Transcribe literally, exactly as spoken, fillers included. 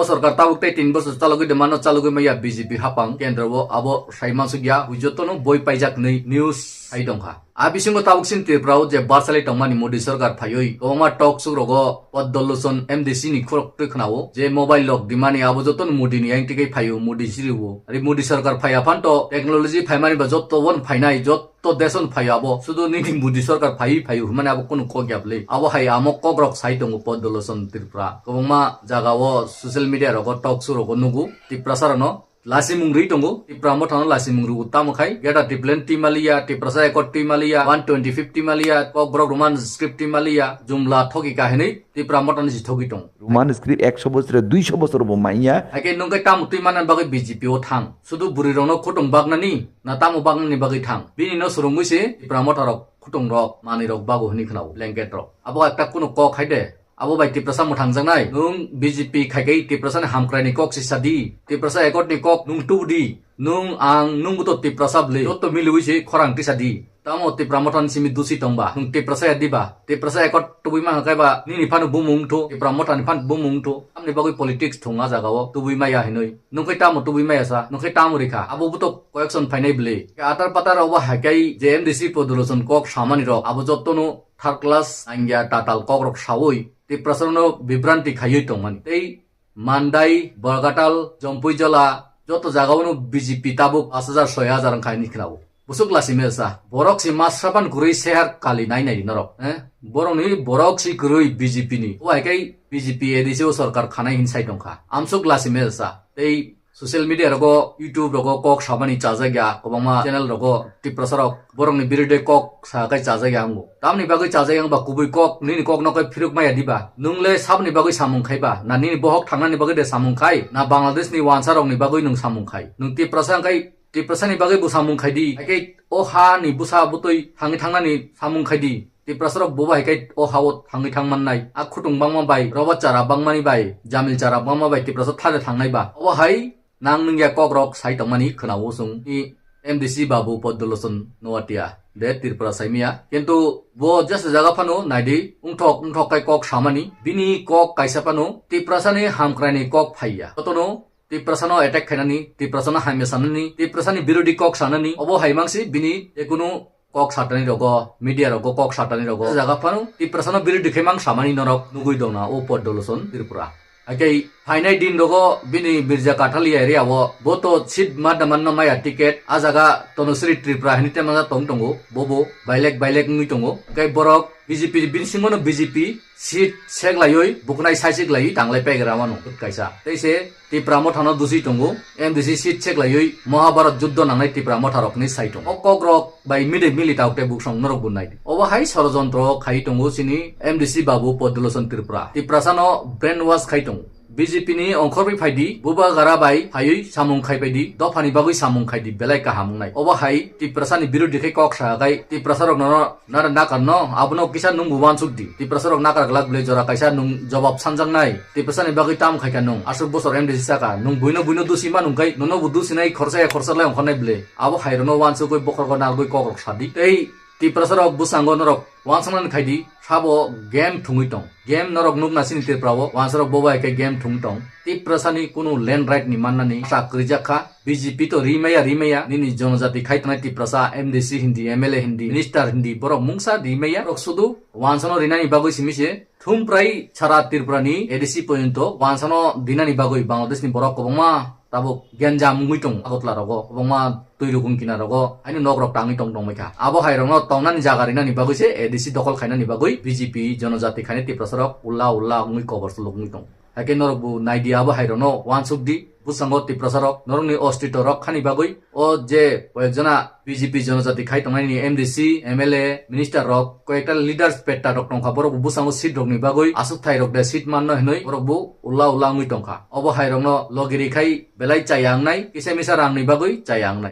Sorkar tabuk tei tin bochor chalogwi de mano chalogwi maya B J P hapang kendro o abo sai mansukya, jotono boi paijak hinwi news hai tongkha. A bisingo tabuk sin Tripura o je barsalai tongmani Modi sorkar phaiwi kwbangma talk show rogo Pod Doloson M D C ni khorok twi khwnao je mobile rok dimani abo jotono Modi ni yang twi phaiwi Modi jiriwo. Ari Modi sorkar phai aphan to technology phaimani ba jotto bon phainai jot to deson phaio abo, sudu nini Modi sorkar phaiwi phaio hwnmani abo kunu kok ya bwle. Abo hai amo kok rok sai tongo Pod Doloson Tripura. Kwbangma jaga o social media rogo talk show rogo nugo Tiprasa rokno lasimung rwi tongo. Tipra Motha no lasimung rwo tamo khai Greater Tipraland twi maliya, Tiprasa Accord twi maliya, one twenty fifth twi maliya, kok borok Roman script twi maliya, jumla thoki kahinwi Tipra Motha ni si thoki tongo. Roman script ekso bosor, duiso bosor bo manya. Haikhe nwng khe tamo twi manna bagwi B J P o thang? Sudu bwrwi rokno khutung baknani na tamo baknani bagwi thang? Bini no swrwngwi se Tipra Motha rok khutung rok manwi rok bago hwnwi khwnao blanket rok. Abo ekta kunu kok hai de. Abo bai Tiprasa mwthangjaknai. Nwng B J P khaikhe Tiprasa ni hamkrai ni kok si sadi. Tiprasa Accord ni kok nwng tubudi. Nwng ang nwngbo to Tiprasa bwle. Jotto miliwi se khorang tisa di. Tamo Tipra Motha ni simi dusi tongba? Nwng Tiprasa ya diba? Tiprasa Accord tubui ma hwnkhe ba nini phano bumung tho, Tipra Motha ni phano bumung tho. Tamni bagwi politics thung a jaga o tubui maya hinwi. Nwng khe tamo tubui maya sa? Nwng khe tamo rikha? Abo bo to koyekson phainai bwle. Atar patar obo haikai je M D C Pod Doloson kok samani rok abo jottono third class angya tatal kok rok sawi Tiprasa no bibranti khaiwi tongmani. Tei Mandai, Borgatal, Jompuijola, joto jagao no B J P tabuk pash hajar, soi hajar wngkha hinwi khwnao. Busuk lasi mesa, borok si masrapan kwrwi sehar kali nai nai norok, eh? Borok ni borok si kwrwi B J P ni. Wai kai B J P A D C o sorkar khanai hin sai tongkha. Amsuk lasi mesa, tei social media rogo, YouTube rogo kok samani chajak ya, kwbangma channel rogo, Tiprasa rok, borok ni biride kok sa kai chajak ya wngo. Tamni bagwi chajak yang ba kubui kok, nini kok no kai phiruk maya diba? Nwng le sabni bagwi samung khai ba? Na nini bohok thangnani bagwi de samung khai? Na Bangladesh ni wansa rok ni bagwi nwng samung khai? Nwng Tiprasa wng kai Tiprasa ni bagwi bo samung khai di. Hai khe o ha ni bwsa bwtwi thangwi thangnani samung khai di. Tiprasa rok bo bai hai khe o ha o thangwi thang mannai. A khutung bangma bai, roba chara bangmani bai, jamil chara bangma bai Tiprasa thade thangnai ba? Obo hai nang nungya kok rok sai tongmani khwnao chwng ni M D C Babu Pod Doloson Noatia de Tripura saimia. Kintu bo jesa jaga phano naidi, wngthok wngthok kai kok samani. Bini kok kaisa phano Tiprasa ni hamkrai ni kok phaiya. Jotono Tiprasa no attack khainani, Tiprasa no hamya sanani, Tiprasa ni birodi kok sanani, obo hai mangsi bini jekunu kok satani rogo, media rogo, kok satani rogo. Jaga phano Tiprasa no birodi khai mang samani norok nugui dona o Pod Doloson Tripura. Haikhe phainai din rogo bini Mirza Kathalia area o bo to seat ma da manno maya ticket, a jaga Tanusri Tripura hinwi temanja tong tongo, bobo bailek bailek wngwi tongo. Haikhe borok B J P, bini singmo no B J P seat seklaiwi, buknai saichik laiwi tanglai paigra mano kaisa. Tei se Tipra Motha no dusi tongo, M D C seat seklaiwi Mahabharat juddo nangnai Tipra Motha rokni sai tongo. O kok rok bai mide mili tauk tei buksong norok bo nai. Obo hai sorojontro khai tongo chini M D C Babu Pod Doloson Tripura. Tiprasa no brainwash khai tongo. B J P ni ongkhorwi phai di, buba gara bai phaiwi samung khai pai di, dopha ni bagwi samung khai di, belai kaham wngnai. Obo hai Tiprasa ni birodi khai kok sa khai Tiprasa rok no nara nakar no, abono kisa nwng bo wansuk di. Tiprasa rok nakar glak bwle jora kaisa nwng jobab sanjaknai. Tiprasa ni bagwi tam khai kha nwng? Aswk bosor M D C saka, nwng buino buino dusi ma nung khai, nono bo dusi nai khorsa ya khorsa lai ongkhornai bwle. Abo hai rok no wansuk goi bokhorok nalgoi kok rok sa di. Tei Tiprasa rok bwskango norok wansuknani khai di, sabo game thungwi tong. Game norok nukna sini Tripura o, wansarok bo bai khe game thung tong. Tiprasa ni kunu land right ni mannani sak rijak kha. B J P to rimaya rimaya, nini jonojati khai tongnai Tiprasa, M D C hindi, M L A hindi, minister hindi, borok mungsa rimaya. Borok sudu wansano rinani bagwi simi se thumprai sara Tripura ni A D C porjonto wansano dinani bagwi Bangladesh ni borok kwbangma tabuk genjam wngwi tongo Agartala rogo, kwbangma twi rukung kina rogo, haino nok rok tangwi tong tongbai kha. Abo hai rokno tongnani jaga rinani bagwi se A D C dokhol khainani bagwi B J P jonojati khainai Tiprasa rok ulla ulla wngwi kobor suluk wngwi tongo. Haikhe norok bo nai di abo hai rokno wansuk di, bwskango Tiprasa rok norokni ostito rok khani bagwi o je koyek jona B J P jonojati khai tongnaini M D C, M L A, minister rok, koyekta leaders petta rok tongkha, borok bo bwskango seat rokni bagwi aswk thai rok de seat manno hinwi borok bo ulla ulla wngwi tongkha. Obo hai rokno logi ri khai belai chaya wngnai, kisa misa rangni bagwi chaya wngnai.